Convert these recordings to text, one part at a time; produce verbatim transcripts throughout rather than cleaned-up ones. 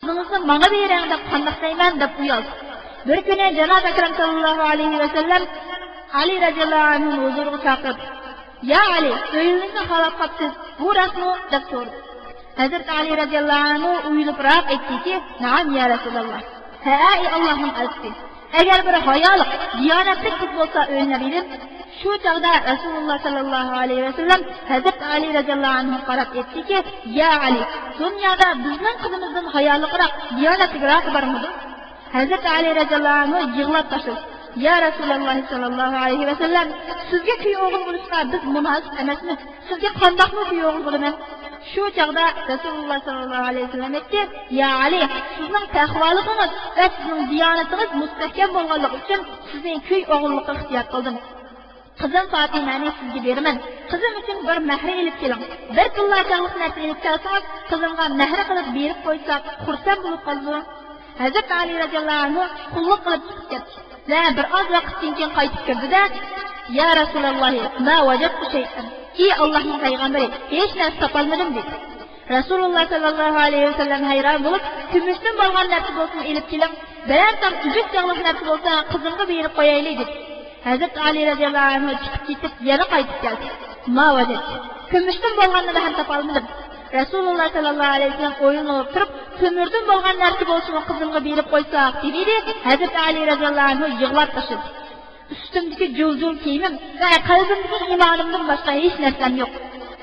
«قىزىڭىزنى ماڭا بېرىڭ» دەپ قانداق دەيمەن دەپ ئۇيالدى. بىر كۈنى جانابى ئەكرەم ساللاللاھۇ ئەلەيھى ۋەسەللەم ئەلى رەزىياللاھۇ ئەنھۇنى ھۇزۇرىغا چاقىرىپ، «يا ئەلى، ئۆيلىرىڭىزنى خالاپ قاپسىز، بۇ راستمۇ؟» دەپ سورىدى. ھەزرىتى ئەلى رەزىياللاھۇ ئەنھۇ ئويلىنىپراق ئېيتتىكى، «نەئەم يا رەسۇلاللا. ھەئە، ئەي ئاللاھنىڭ ئەلچىسى. ئەگەر بىر ھايالىق، دىيانەتلىك قىز بولسا ئۆيلىنەر ئىدىم.» شۇ چاغدا رەسۇلۇللا ساللاللاھۇ ئەلەيھى ۋەسەللەم ھەزرىتى ئەلى رەزىياللاھۇ ئەنھۇغا قاراپ ئېيتتىكى، «يا ئەلى، دۇنيادا بىزنىڭ قىزىمىزدىن ھايالىقراق، دىيانەتلىكراقى بارمىدۇ؟» ھەزرىتى ئەلى رەزىياللاھۇ ئەنھۇ يىغلاپ تاشلىدى. «يا رەسۇلاللا ساللاللاھۇ ئەلەيھى ۋەسەللەم، سىزگە كۈي ئوغۇل بولۇشقا بىز مۇناسىپ ئەمەسمىز؟ سىزگە قانداقمۇ كۈي ئوغۇل بولىمەن؟» شۇ چاغدا رەسۇلۇللا ساللاللاھۇ ئەلەيھى ۋەسەللەم ئېيتتى، «يا ئەلى، سىزنىڭ تەقۋالىقىڭىز ۋە سىزنىڭ دىيانىتىڭىز مۇستەھكەم بولغانلىقى ئۈچۈن سىزنى كۈي ئوغۇللۇققا ئىختىيار قىلدىم. قىزىم فاتىمەنى سىزگە بېرىمەن. قىزىم ئۈچۈن بىر مەھرە ئېلىپ كېلىڭ. بىر تىللا چاغلىق نەرسە ئېلىپ كەلسىڭىز، قىزىمغا مەھرە قىلىپ بېرىپ قويساق، خۇرسەن بولۇپ قالىدۇ.» ھەزرىتى ئەلى رەزىياللاھۇ ئەنھۇ قۇللۇق قىلىپ چىقىپ كەتتى ۋە بىر ئاز ۋاقىتتىن كېيىن قايتىپ كىردى-دە، «يا رەسۇلاللاھى، ما ۋەجەدتۇ شەيئەن. ئى ئاللاھنىڭ پەيغەمبىرى، ھېچ نەرسە تاپالمىدىم» دېدى. رەسۇلۇللا ساللاللاھۇ ئەلەيھى ۋەسەللەم ھەيران بولۇپ، «كۈمۈشتىن بولغان نەرسە بولسىمۇ ئېلىپ كېلىڭ، بىرەر تال ئۈزۈك چاغلىق نەرسە بولسا قىزىمغا بېرىپ قويايلى» دېدى. ھەزرىتى ئەلى رەزىياللاھۇ ئەنھۇ چىقىپ كېتىپ يەنە قايتىپ كەلدى. «ما ۋەجەدت. كۈمۈشتىن بولغاننى ھەم تاپالمىدىم.» رەسۇلۇللا ساللاللاھۇ ئەلەيھى ۋەسەللەم ئويلىنىپ تۇرۇپ، «تۆمۈردىن بولغان نەرسە بولسىمۇ قىزىمغا بېرىپ قويساق» دېدى. ھەزرىتى ئەلى رەزىياللاھۇ ئەنھۇ يىغلاپ تاشلىدى. «ئۈستۈمدىكى جۇل-جۇل كىيىمىم ۋە قەلبىمدىكى ئىمانىمدىن باشقا ھېچ نەرسەم يوق.»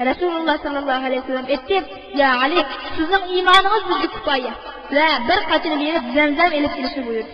رەسۇلۇللا ساللاللاھۇ ئەلەيھى ۋەسەللەم ئېيتتى، «يا ئەلى، سىزنىڭ ئىمانىڭىز بىزگە كۇپايە» ۋە بىر قاچىنى بېرىپ زەمزەم ئېلىپ كېلىشنى بۇيرۇدى.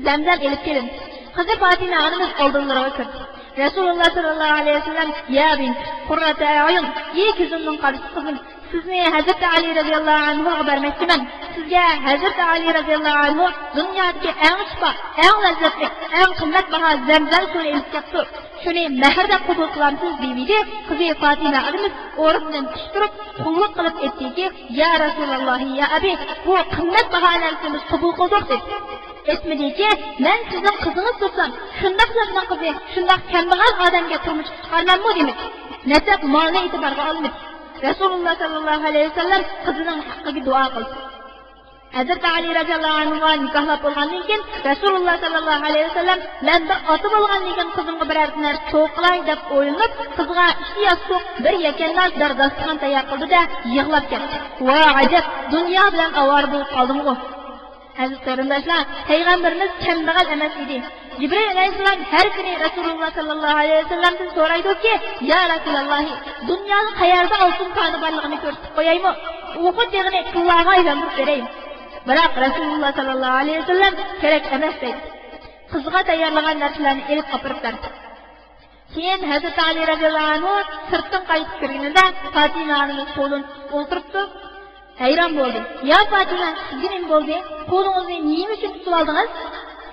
زەمزەم ئېلىپ كېلىندى. قىزى فاتىمە ئانىمىز ئالدىلىرىغا كىردى. رەسۇلۇللا ساللاللاھۇ ئەلەيھى ۋەسەللەم، «يا بىنتى قۇررەتە ئەئيۇن، ئى كۆزۈمنىڭ قارىسى قىزىم، سىزنى ھەزرىتى ئەلى رەزىياللاھۇ ئەنھۇغا بەرمەكچىمەن. سىزگە ھەزرىتى ئەلى رەزىياللاھۇ ئەنھۇ دۇنيادىكى ئەڭ شىپا، ئەڭ لەززەتلىك، ئەڭ قىممەت باھا زەمزەم سۇنى ئېلىپ كەپتۇ. شۇنى مەھىر دەپ قوبۇل قىلامسىز؟» دېۋىدى. قىزى فاتىمە ئانىمىز ئورنىدىن تىك تۇرۇپ، قۇللۇق قىلىپ ئېيتتىكى، «يا رەسۇلاللاھى يا ئەبى، بۇ قىممەت باھا نەرسىنى بىز قوبۇل قىلدۇق» دېدى. ئېيتمىدىكى، «مەن سىزنىڭ قىزىڭىز تۇرسام، شۇنداق زاتنىڭ قىزى شۇنداق كەمبەغەل ئادەمگە تۇرمۇشقا چىقارمەنمۇ؟» دېمىدى. نەسەب مالنى ئېتىبارغا ئالمىدى. رەسۇلۇللا ساللاللاھۇ ئەلەيھى ۋەسەللەم قىزىنىڭ ھەققىگە دۇئا قىلدى. ھەزرىتى ئەلى رەزىياللاھۇ ئەنھۇغا نىكاھلاپ بولغاندىن كېيىن، رەسۇلۇللا ساللاللاھۇ ئەلەيھى ۋەسەللەم، «مەن بىر ئاتا بولغاندىن كېيىن قىزىمغا بىرەر نەرسە سوۋغا قىلاي» دەپ ئويلىنىپ، قىزىغا ئىككى ياستۇق، بىر يەكەنداز، بىر داستىخان تەييار قىلدى-دە، يىغلاپ كەتتى. «ۋا ئەجەب، دۇنيا بىلەن ئاۋارە بولۇپ قالدىمغۇ!» ئەزىز قېرىنداشلار، پەيغەمبىرىمىز كەمبەغەل ئەمەس ئىدى. جىبرىل ئەلەيھىسسالام ھەر كۈنى رەسۇلۇللا ساللاللاھۇ ئەلەيھى ۋەسەللەمدىن سورايدۇكى، «يا رەسۇلاللاھى، دۇنيادا قەيەردە ئالتۇن كانى بارلىقىنى كۆرسىتىپ قويايمۇ؟ ئۇھۇد يېغىنى تىللاغا ئايلاندۇرۇپ بېرەيمۇ؟» بىراق رەسۇلۇللا ساللاللاھۇ ئەلەيھى ۋەسەللەم، «كېرەك ئەمەس» دەيدۇ. قىزىغا تەييارلىغان نەرسىلەرنى ئېلىپ ئاپىرىپ بەردى. كېيىن ھەزرىتى ئەلى رەزىياللاھۇ ئەنھۇ سىرتتىن قايتىپ كىرگىنىدە، فاتىمە ئانىمىز قولىنى تۇتۇپ ئولتۇرۇپتۇ. ھەيران بولدى. «يا فاتىمە، سىزگە نېمە بولدى؟ قولىڭىزنى نېمە ئۈچۈن تۇتۇۋالدىڭىز؟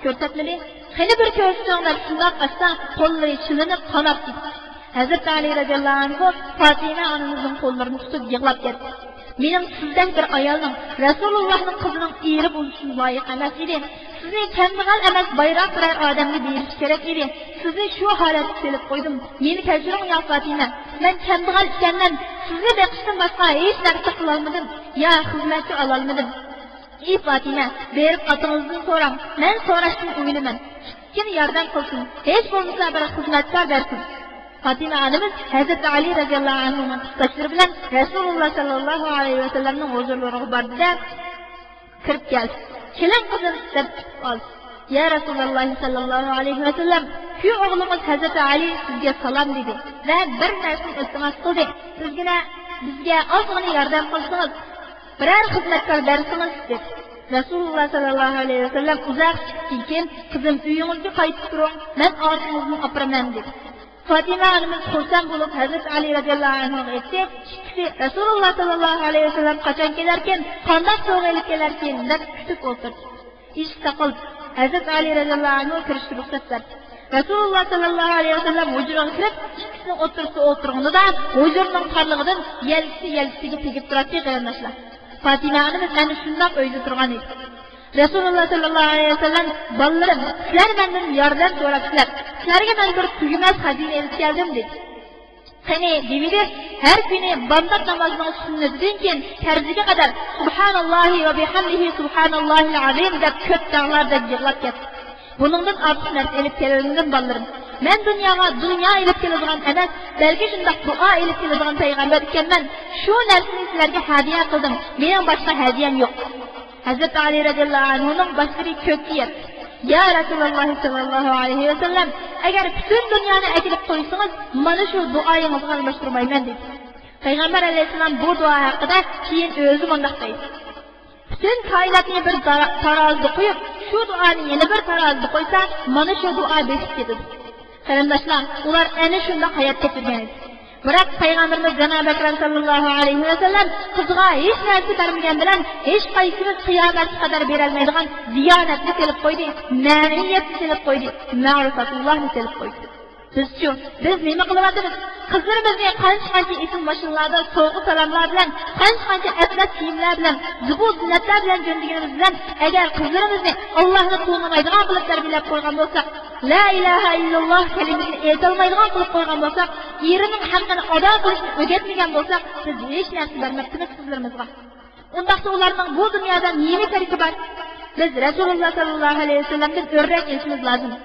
كۆرسەتمىدى. قېنى، بىر كۆرسىتىڭ» دەپ شۇنداق ئاچسا، قوللىرى چىلىنىپ، قاناپ كېتىپتۇ. ھەزرىتى ئەلى رەزىياللاھۇ ئەنھۇ فاتىمە ئانىمىزنىڭ قوللىرىنى تۇتۇپ يىغلاپ كەتتى. «مېنىڭ سىزدەك بىر ئايالنىڭ، رەسۇلۇللاھنىڭ قىزىنىڭ ئېرى بولۇشىمۇ لايىق ئەمەس ئىدى. سىزنى كەمبەغەل ئەمەس، بايراق بىرەر ئادەمگە بېرىش كېرەك ئىدى. سىزنى شۇ ھالەتكە سېلىپ قويدۇم. مېنى كەچۈرۈڭ، يا فاتىمە. مەن كەمبەغەل ئىكەنمەن، سىزنى بېقىشتىن باشقا ھېچ نەرسە قىلالمىدىم، يا خىزمەتچى ئالالمىدىم. ئى فاتىمە، بېرىپ ئاتىڭىزدىن سوراڭ، مەن سوراشتىن ئويلىمەن. كىچىككىنە ياردەم قىلسۇن، ھېچ بولمىسا بىر خىزمەتكار بەرسۇن.» فاتىمە ئانىمىز ھەزرىتى ئەلى رەزىياللاھۇ ئەنھۇنىڭ قىستاشلىرى بىلەن رەسۇلۇللا ساللاللاھۇ ئەلەيھى ۋەسەللەمنىڭ ھۇزۇرلىرىغا باردى-دە، كىرىپ كەلدى. «كېلىڭ، قىزىم» دەپ كۈتۈپ ئالدى. «يا رەسۇلاللاھ ساللاللاھۇ ئەلەيھى ۋەسەللەم، كۈيئوغلىڭىز ھەزرىتى ئەلى سىزگە سالام دېدى ۋە بىر نەرسىنى ئىلتىماس قىلدى. بىزگىنە، بىزگە ئازغىنە ياردەم قىلسىڭىز، بىرەر خىزمەتكار بەرسىڭىز» دېدى. رەسۇلۇللا ساللاللاھۇ ئەلەيھى ۋەسەللەم ئۇزاق كۈتتىن كېيىن، «قىزىم، ئۆيىڭىزگە قايتىپ تۇرۇڭ، مەن ئاتىڭىزنى ئاپىرىمەن» دېدى. فاتىمە ئانىمىز خۇرسەن بولۇپ، ھەزرىتى ئەلى رەزىياللاھۇ ئەنھۇغا ئېيتتى، «ئىككىسى رەسۇلۇللا ساللاللاھۇ ئەلەيھى ۋەسەللەم قاچان كېلەركىن، قانداق سوۋغا ئېلىپ كېلەركىن؟» دەپ كۈتۈپ ئولتۇردى. ئىشىك تاقىلدى. ھەزرىتى ئەلى رەزىياللاھۇ ئەنھۇ كىرىشكە رۇخسەت بەردى. رەسۇلۇللا ساللاللاھۇ ئەلەيھى ۋەسەللەم ھۇجرىغا كىرىپ، ئىككىسىنىڭ ئوتتۇرىسىدا ئولتۇرغىنىدا، ھۇجرىنىڭ تارلىقىدىن يەلكىسى يەلكىسىگە تېگىپ تۇراتتى، قېرىنداشلار. فاتىمە ئانىمىز ئەنە شۇنداق ئۆيدە تۇرغان ئىدى. رەسۇلۇللا ساللاللاھۇ ئەلەيھى ۋەسەللەم، «بالىلىرىم، سىلەر مەندىن ياردەم سوراپسىلەر. سىلەرگە مەن بىر تۈگىمەس خەزىنە ئېلىپ كەلدىم» دېدى. قېنى، دېۋىدىس ھەر كۈنى بامدات نامازىنىڭ سۈننىتىدىن كېيىن پەرزىگە قەدەر سۇبھاناللاھى ۋە بىھەمدىھى سۇبھاناللاھىل ئازىم دەپ كۆك داغلاردەك يىغلاپ كەتتى. بۇنىڭدىن ئارتۇق نەرسە ئېلىپ كېلەلمىدىم، بالىلىرىم. مەن دۇنياغا دۇنيا ئېلىپ كېلىدىغان ئەمەس، بەلكى شۇنداق دۇئا ئېلىپ كېلىدىغان پەيغەمبەر ئىكەنمەن. شۇ نەرسىنى سىلەرگە ھەدىيە قىلدىم. مېنىڭ باشقا ھەدىيەم يوق. ھەزرىتى ئەلى رەزىياللاھۇ ئەنھۇنىڭ باشلىرى كۆككە يەتتى. يا رەسۇلاللاھ ساللاللاھۇ ئەلەيھى ۋەسەللەم، ئەگەر پۈتۈن دۇنيانى ئەكېلىپ قويسىڭىز، مانا شۇ دۇئايىڭىزغا ئالماشتۇرمايمەن، دېدى. پەيغەمبەر ئەلەيھىسسالام بۇ دۇئا ھەققىدە كېيىن ئۆزى مۇنداق دەيدۇ: پۈتۈن كائىناتنى بىر تارا-، تارازىدا قويۇپ، شۇ دۇئانى يەنە بىر تارازىدا قويسا، مانا شۇ دۇئا بېسىپ كېتىدۇ. قېرىنداشلار، ئۇلار ئەنە شۇنداق ھايات كەچۈرگەن ئىدى. بىراق پەيغەمبىرىمىز جانابى ئەكرەم ساللاللاھۇ ئەلەيھى ۋەسەللەم قىزىغا ھېچ نەرسە بەرمىگەن بىلەن، ھېچقايسىمىز قىيامەتكە قەدەر بېرەلمەيدىغان دىيانەتنى سېلىپ قويدى، مەنىۋىيەتنى سېلىپ قويدى، مەرىپەتۇللاھنى سېلىپ قويدى. بىزچۇ؟ بىز نېمە قىلىۋاتىمىز؟ قىزلىرىمىزنى قانچە-قانچە ئېسىل ماشىنىلاردا سوۋغا-سالاملار بىلەن، قانچە-قانچە ئەتلەس كىيىملەر بىلەن، زىبۇ زىننەتلەر بىلەن جۆندىگىنىمىز بىلەن، ئەگەر قىزلىرىمىزنى ئاللاھنى تونۇمايدىغان قىلىپ تەربىيەلەپ قويغان بولساق، لا ئىلاھە ئىللاللاھ كەلىمىسىنى ئېيتالمايدىغان قىلىپ قويغان بولساق، ئېرىنىڭ ھەققىنى ئادا قىلىشنى ئۆگەتمىگەن بولساق، بىز ھېچ نەرسە بەرمەپتىمىز قىزلىرىمىزغا. ئۇنداقتا ئۇلارنىڭ بۇ دۇنيادا نېمە كېرىكى بار؟ بىز رەسۇلۇللاھ ساللاللاھۇ ئەلەيھى ۋەسەللەمدىن ئۆرنەك ئېلىشىمىز لازىم.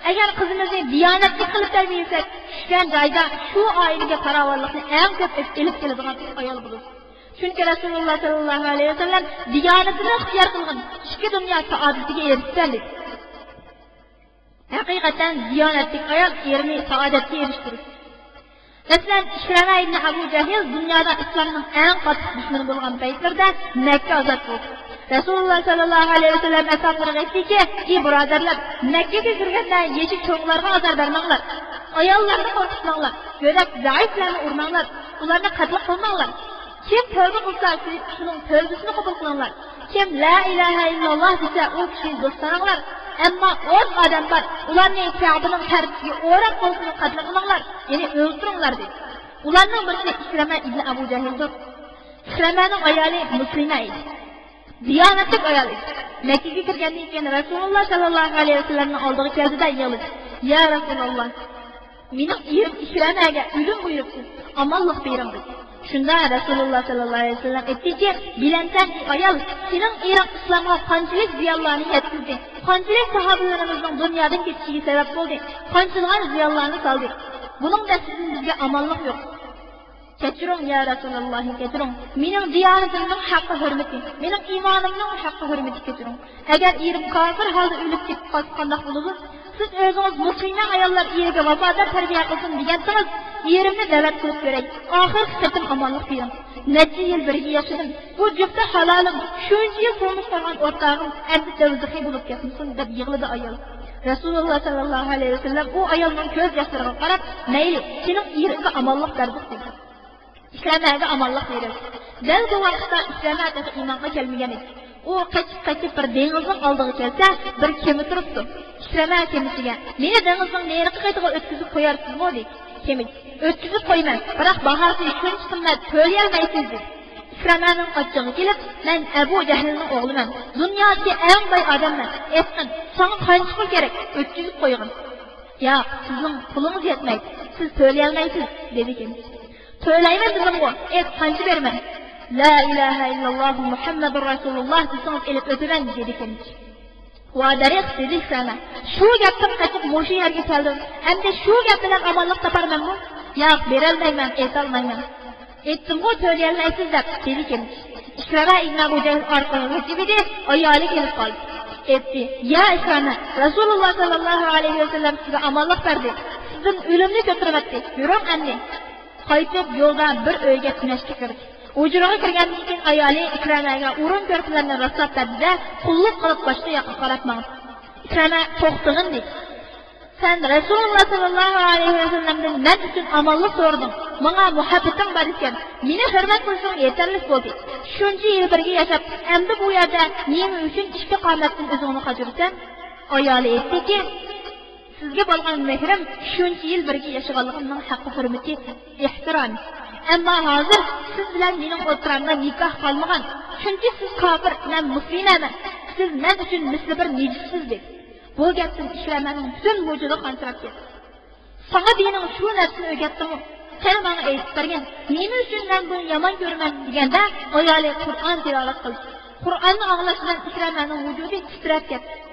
ئەگەر قىزىمىزنى دىيانەتلىك قىلىپ تەربىيەلىسەك، چۈشكەن جايدا شۇ ئائىلىگە پاراۋانلىقنى ئەڭ كۆپ ئېلىپ كېلىدىغان ئايال بولىدۇ. چۈنكى رەسۇلۇللاھ ساللاللاھۇ ئەلەيھى ۋەسەللەم دىيانىتىنى ئىختىيار قىلغىن، ئىككى دۇنيا سائادىتىگە ئېرىشىسەن، دېدى. ھەقىقەتەن دىيانەتلىك ئايال ئېرىنى سائادەتكە ئېرىشتۈرىدۇ. مەسىلەن، ئىكرامە ئىبنى ئەبۇ جەھىل دۇنيادا ئىسلامنىڭ ئەڭ قاتتىق دۈشمىنى بولغان پەيتلىرىدە مەككە ئازاد بولدى. رەسۇلۇللاھ ساللاللاھۇ ئەلەيھى ۋەسەللەم ئەسھابلىرىغا ئېيتتىكى، ئى بۇرادەرلەر، مەككىگە كىرگەندە يېشى چوڭلارغا ئازار بەرمەڭلار، ئاياللارنى قورقۇتماڭلار، يۆلەپ زەئىپلەرنى ئۇرماڭلار، ئۇلارنى قەتل قىلماڭلار. كىم تەۋبە قىلسا، شۇنىڭ تەۋبىسىنى قوبۇل قىلىڭلار. كىم لا ئىلاھە ئىللاللاھ دېسە، ئۇ كىشىنى دوستلاڭلار. ئەمما ئون ئادەم بار، ئۇلارنى كەبىنىڭ پەردىسىگە ئوراپ بولسىمۇ قەتل قىلىڭلار، يەنى ئۆلتۈرۈڭلار، دېدى. ئۇلارنىڭ بىرسى ئىكرامە ئىبنى ئەبۇ جەھىلدۇر. ئىكرامەنىڭ ئايالى مۇسلىمە ئىدى. دىيانەتلىك ئايال ئىدى. مەككىگە كىرگەندىن كېيىن رەسۇلۇللاھ ساللاللاھۇ ئەلەيھى ۋەسەللەمنىڭ ئالدىغا كەلدى-دە يىغلىدى. يا رەسۇلاللاھ، مېنىڭ ئېرىم ئىكرامەگە ئۆلۈم بۇيرۇپسىز، ئامانلىق بېرىڭ، دېدى. شۇندا رەسۇلۇللاھ ساللاللاھۇ ئەلەيھى ۋەسەللەم ئېيتتىكى، بىلەمسەن، ئى ئايال، سېنىڭ ئېرىڭ ئىسلامغا قانچىلىك زىيانلارنى يەتكۈزدى، قانچىلىك ساھابىلىرىمىزنىڭ دۇنيادىن كېتىشىگە سەۋەب بولدى، قانچىلىغان زىيانلارنى سالدى. بۇنىڭ دەستىدىن بىزگە ئامانلىق يوق. كەچۈرۈڭ، يا رەسۇلاللاھ، كەچۈرۈڭ. مېنىڭ دىيانىتىمنىڭ ھەققى ھۆرمىتى، مېنىڭ ئىمانىمنىڭ ھەققى ھۆرمىتى، كەچۈرۈڭ. ئەگەر ئېرىم كاپىر ھالدا ئۆلۈپ كېتىپ قالسا قانداق بولىدۇ؟ سىز ئۆزىڭىز مۇسلىمە ئاياللار ئېرىگە ۋاپادار تەربىيە قىلسۇن دېگەنتىڭىز، ئېرىمنى دەۋەت قىلىپ كۆرەي. ئاخىرقى قېتىم ئامانلىق بېرىڭ. نەچچە يىل بىرگە ياشىدىم. بۇ جۈپتە ھالالىم، شۇنچە يىل تۇرمۇش قۇرغان ئورتاغىم ئەمدى دوزىخىي بولۇپ كەتمىسۇن، دەپ يىغلىدى ئايال. رەسۇلۇللاھ ساللاللاھۇ ئەلەيھى ۋەسەللەم ئۇ ئايالنىڭ كۆز ياشلىرىغا قاراپ، مەيلى، سېنىڭ ئېرىڭگە ئامانلىق بەردۇق، دېدى. ئىكرامەگە ئامانلىق بېرىلدى. دەل بۇ ۋاقىتتا ئىكرامە تېخى ئىمانغا كەلمىگەن ئىدى. ئۇ قېچىپ-قېچىپ بىر دېڭىزنىڭ ئالدىغا كەلسە، بىر كېمە تۇرۇپتۇ. ئىكرامە كېمىچىگە، مېنى دېڭىزنىڭ نېرىقى قېتىغا ئۆتكۈزۈپ قويارسىزمۇ؟ دېدى. كېمىچى، ئۆتكۈزۈپ قويىمەن، بىراق باھاسى شۇنچە قىممەت، تۆلىيەلمەيسىز، دېدى. ئىكرامەنىڭ ئاچچىقى كېلىپ، مەن ئەبۇ جەھىلنىڭ ئوغلىمەن، دۇنيادىكى ئەڭ باي ئادەممەن، ئېيتقىن، ساڭا قانچە پۇل كېرەك، ئۆتكۈزۈپ قويغىن. ياق، سىزنىڭ پۇلىڭىز يەتمەيدۇ، سىز تۆلىيەلمەيسىز، دېدى كېمىچى. تۆلەيمەن دېدىمغۇ، ئېيت، قانچە بېرىمەن؟ لا ئىلاھە ئىللاللاھۇ مۇھەممەدۇر رەسۇلۇللاھ دېسىڭىز ئېلىپ ئۆتىمەن، دېدى كېمىچى. ۋا دەرىخ، دېدى ئىكرامە، شۇ گەپتىن قېچىپ مۇشۇ يەرگە كەلدىم. ئەمدى شۇ گەپ بىلەن ئامانلىق تاپارمەنمۇ؟ ياق، بېرەلمەيمەن، ئېيتالمايمەن. ئېيتتىمغۇ، تۆلىيەلمەيسىز دەپ، دېدى كېمىچى. ئىكرامە ئىبن ئەبۇ جەھىل ئارقىغا غىچىۋىدى، ئايالى كېلىپ قالدى. ئېيتتى، يا ئىكرامە، رەسۇلۇللاھ ساللاللاھۇ ئەلەيھى ۋەسەللەم سىزگە ئامانلىق بەردى. سىزدىن ئۆلۈمنى كۆتۈرۈۋەتتى. يۈرۈڭ ئەمدى. قايتىپ يولدا بىر ئۆيگە تۈنەشكە كىردى. ھۇجرىغا كىرگەندىن كېيىن ئايالى ئىكرامەگە ئورۇن كۆرپىلەرنى راسلاپ بەردى-دە، قۇللۇق قىلىپ باشقا ياققا قاراپ ماڭدى. ئىكرامە توختىغىن دېدى. سەن رەسۇلۇللاھ ساللاللاھۇ ئەلەيھى ۋەسەللەمدىن مەن ئۈچۈن ئامانلىق سورىدىڭ، ماڭا مۇھەببىتىڭ بار ئىكەن، مېنى ھۆرمەت قىلىشىڭ يېتەرلىك بولدى. شۇنچە يىل بىرگە ياشاپ، ئەمدى بۇ يەردە نېمە ئۈچۈن ئىككى قامەتتىن ئۆزۈڭنى قاچۇرىسەن؟ ئايالى ئېيتتىكى، سىزگە بولغان مېھرىم شۇنچە يىل بىرگە ياشىغانلىقىمنىڭ ھەققى ھۆرمىتى، ئېھتىرامى. ئەمما ھازىر سىز بىلەن مېنىڭ ئوتتۇرامدا نىكاھ قالمىغان، چۈنكى سىز كاپىر، مەن مۇسلىمەمەن، سىز مەن ئۈچۈن مىسلى بىر نىجىسسىز، دېدى. بۇ گەپتىن ئىكرامەنىڭ پۈتۈن ۋۇجۇدى قانسىراپ كەتتى. ساڭا دىنىڭ شۇ نەرسىنى ئۆگەتتىمۇ؟ سەن ماڭا ئېيتىپ بەرگىن، نېمە ئۈچۈن مەن بۇنى يامان كۆرىمەن؟» دېگەندە، ئايالى قۇرئان تىلاۋەت قىلدى. قۇرئاننى ئاڭلاش بىلەن ئىكرامەنىڭ ۋۇجۇدى تىترەپ كەتتى.